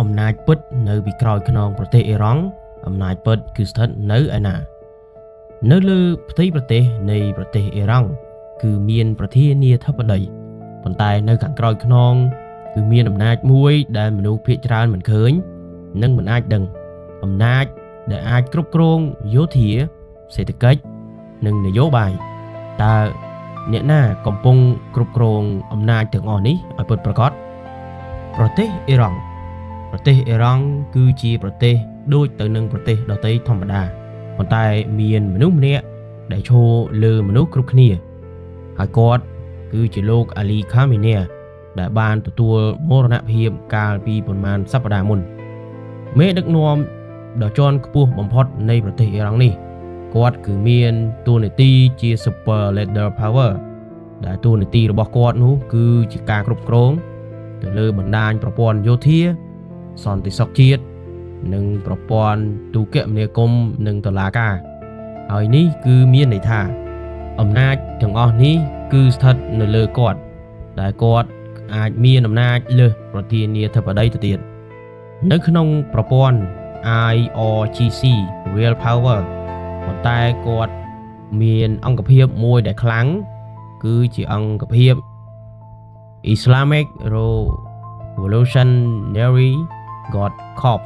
អំណាចពិតនៅពីក្រោយខ្នងប្រទេសអ៊ីរ៉ង់អំណាចពិតគឺស្ថិតនៅឯណានៅលើផ្ទៃប្រទេសនៃប្រទេសអ៊ីរ៉ង់គឺមានប្រធានាធិបតីប៉ុន្តែនៅខាងក្រោយខ្នងគឺមានអំណាចមួយដែលមនុស្សភាគច្រើនមិនឃើញនិងមិនអាចដឹងអំណាចដែលអាចគ្រប់គ្រងយោធាសេដ្ឋកិច្ចនិងនយោបាយតើអ្នកណាកំពុងគ្រប់គ្រងអំណាចទាំងអស់នេះឲ្យពិតប្រាកដប្រទេសអ៊ីរ៉ង់ប្រទេសអ៊ីរ៉ង់គឺជាប្រទេសដូចទៅនឹងប្រទេសដទៃធម្មតាប៉ុន្តែមានមនុស្សម្នាក់ដែលឈរលើមនុស្សគ្រប់គ្នាហើយគាត់គឺជាលោកអាលីខាមីនីដែលបានទទួលមរណភាពកាលពីប្រមាណសប្តាហ៍មុនមេដឹកនាំដ៏ជាន់ខ្ពស់បំផុតនៃប្រទេសអ៊ីរ៉ង់នេះគាត់គឺមានតួនាទីជា Super Leader Power ដែលតួនាទីរបស់គាត់នោះគឺជាការគ្រប់គ្រងទៅលើបណ្ដាញប្រព័ន្ធយោធាសន្តិសុខជាតិនិងប្រព័ន្ធទូរគមនាគមន៍និងតុលាការហើយនេះគឺមានន័យថាអំណាចទាំងអស់នេះគឺស្ថិតនៅលើគាត់ដែលគាត់អាចមានអំណាចលើសប្រធានាធិបតីទៅទៀតនៅក្នុងប្រព័ន្ធ IRGC Real Power ប៉ុន្តែគាត់មានអង្គភាពមួយដែលខ្លាំងគឺជាអង្គភាព Islamic Revolutionary Guard Corps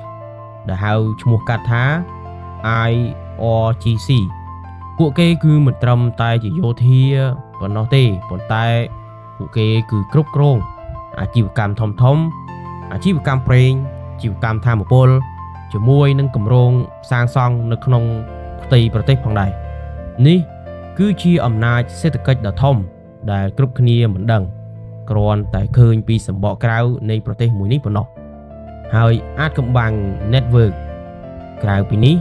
ដែលហៅឈ្មោះកាត់ថា IRGC ពួកគេគឺមិនត្រឹមតែជាយោធាប៉ុណ្ណោះទេប៉ុន្តែពួកគេគឺគ្រប់គ្រងអាជីវកម្មធំធំអាជីវកម្មប្រេងអាជីវកម្មថាមពលជាមួយនឹងគម្រោងសាងសង់នៅក្នុងផ្ទៃប្រទេសផងដែរនេះគឺជាអំណាចសេដ្ឋកិច្ចដ៏ធំដែលគ្រប់គ្នាមិនដឹងគ្រាន់តែឃើញពីសម្បកក្រៅនៃប្រទេសមួយនេះប៉ុណ្ណោះហើយអាចកំបាំង network ក្រៅពីនេះ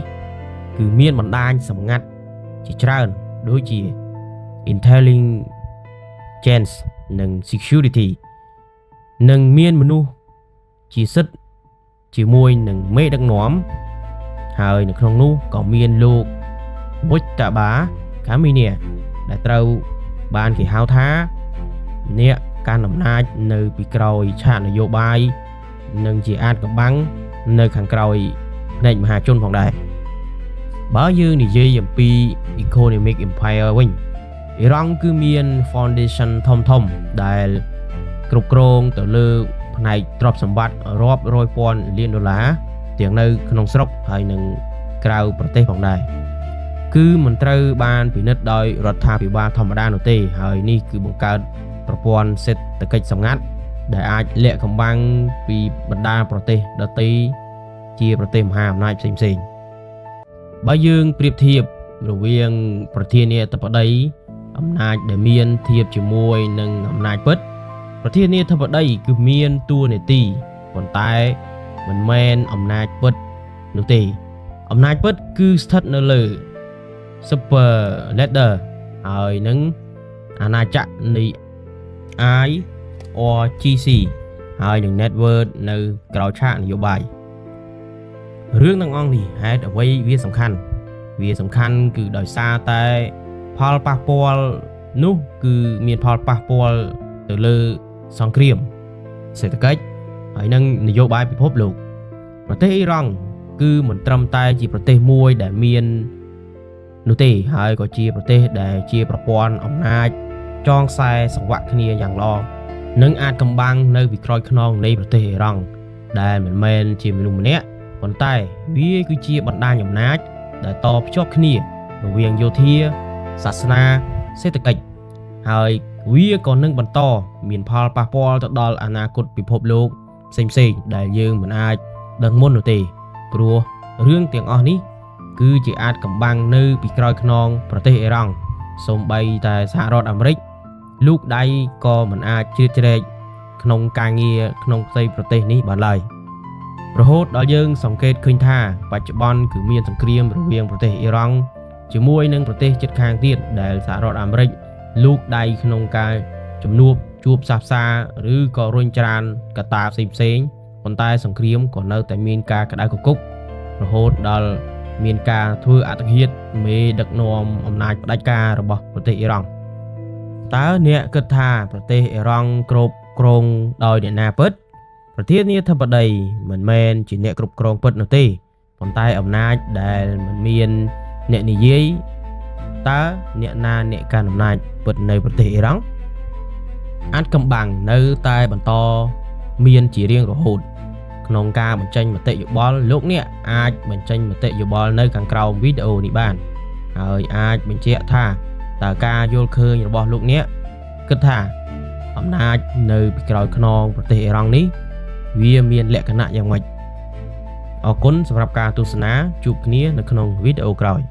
គឺមានបណ្ដាញសម្ងាត់ជាច្រើនដូចជា Intelligence និង Security និងមានមនុស្សជាសិទ្ធជាមួយនឹងមេដឹកនាំហើយនៅក្នុងនោះក៏មានលោកមុចតាបាកាមីនីដែលត្រូវបានគេហៅថាអ្នកកាន់អំណាចនៅពីក្រោយឆាកនយោបាយនិងជាអាចកំបាំងនៅខាងក្រោយផ្នែកមហាជនផងដែរបើយើងនិយាយអំពី Economic Empire វិញអ៊ីរ៉ង់គឺមាន foundation ធំធំដែលគ្រប់គ្រងទៅលើផ្នែកទ្រព្យសម្បត្តិរាប់រយពាន់លានដុល្លារទាំងនៅក្នុងស្រុកហើយនិងក្រៅប្រទេសផងដែរគឺមិនត្រូវបានពិនិត្យដោយរដ្ឋាភិបាលធម្មតានោះទេហើយនេះគឺបង្កើតប្រព័ន្ធសេដ្ឋកិច្ចសម្ងាត់ដែលអាចលាក់កំបាំងពីបណ្ដាប្រទេសដទៃជាប្រទេសមហាអំណាចផ្សេងៗបើយើងប្រៀបធៀបរវាងប្រធានាធិបតីអំណាចដែលមានធៀបជាមួយនឹងអំណាចពិតប្រធានាធិបតីគឺមានតួនាទីប៉ុន្តែមិនមែនអំណាចពិតនោះទេអំណាចពិតគឺស្ថិតនៅលើ Super Leader ហើយនឹងអាណាចក្រនៃ IRGC ហើយនឹង network នៅក្រោយឆាកនយោបាយរឿងទាំងអង្គនេះហេតុអ្វីវាសំខាន់វាសំខាន់គឺដោយសារតែផលប៉ះពាល់នោះគឺមានផលប៉ះពាល់ទៅលើសង្គ្រាមសេដ្ឋកិច្ចហើយនិងនយោបាយពិភពលោកប្រទេសអ៊ីរ៉ង់គឺមិនត្រឹមតែជាប្រទេសមួយដែលមាននោះទេហើយក៏ជាប្រទេសដែលជាប្រព័ន្ធអំណាចចងខ្សែសង្វាក់គ្នាយ៉ាងល្អនិងអាចកំបាំងនៅពីក្រោយខ្នងនៃប្រទេសអ៊ីរ៉ង់ដែលមិនមែនជាមនុស្សម្នាក់ប៉ុន្តែវាគឺជាបណ្ដាញអំណាចដែលតភ្ជាប់គ្នារវាងយោធាសាសនាសេដ្ឋកិច្ចហើយវាក៏នឹងបន្តមានផលប៉ះពាល់ទៅដល់អនាគតពិភពលោកផ្សេងៗដែលយើងមិនអាចដឹងមុននោះទេព្រោះរឿងទាំងអស់នេះគឺជាអាចកំបាំងនៅពីក្រោយខ្នងប្រទេសអ៊ីរ៉ង់សូម្បីតែសហរដ្ឋអាមេរិកលូកដៃក៏មិនអាចជ្រៀតជ្រែកក្នុងការងារក្នុងផ្ទៃប្រទេសនេះបានឡើយរហូតដល់យើងសង្កេតឃើញថាបច្ចុប្បន្នគឺមានសង្គ្រាមរវាងប្រទេសអ៊ីរ៉ង់ជាមួយនឹងប្រទេសជិតខាងទៀតដែលសហរដ្ឋអាមេរិកលូកដៃក្នុងការជំនួបជួបផ្សះផ្សាឬក៏រុញច្រានកត្តាផ្សេងៗប៉ុន្តែសង្គ្រាមក៏នៅតែមានការក្តៅគគុករហូតដល់មានការធ្វើអត្តឃាតមេដឹកនាំអំណាចផ្ដាច់ការរបស់ប្រទេសអ៊ីរ៉ង់តើអ្នកគិតថាប្រទេសអ៊ីរ៉ង់គ្រប់គ្រងដោយអ្នកណាពិតប្រ ប្រធានាធិបតីមិនមែនជាអ្នកគ្រប់គ្រងពិតនោះទេប៉ុន្តែអំណាចដែលមិនមានអ្នកនិយាយតើអ្នកណាអ្នកកាន់អំណាចពិតនៅប្រទេសអ៊ីរ៉ង់អាចកំបាំងនៅតែបន្តមានជារៀងរហូតក្នុងការបញ្ចេញមតិយោបល់លោកអ្នកអាចបញ្ចេញមតិយោបល់នៅខាងក្រោមវីដេអូនេះបានហើយអាចបញ្ជាក់ថាតើការយល់ឃើញរបស់លោកអ្នកគិតថាអំណាចនៅពីក្រោយខ្នងប្រទេសអ៊ីរ៉ង់នេះវាមានលក្ខណៈយ៉ាងម៉េចអរគុណសម្រាប់ការទស្សនាជួបគ្នានៅក្នុងវីដេអូក្រោយ។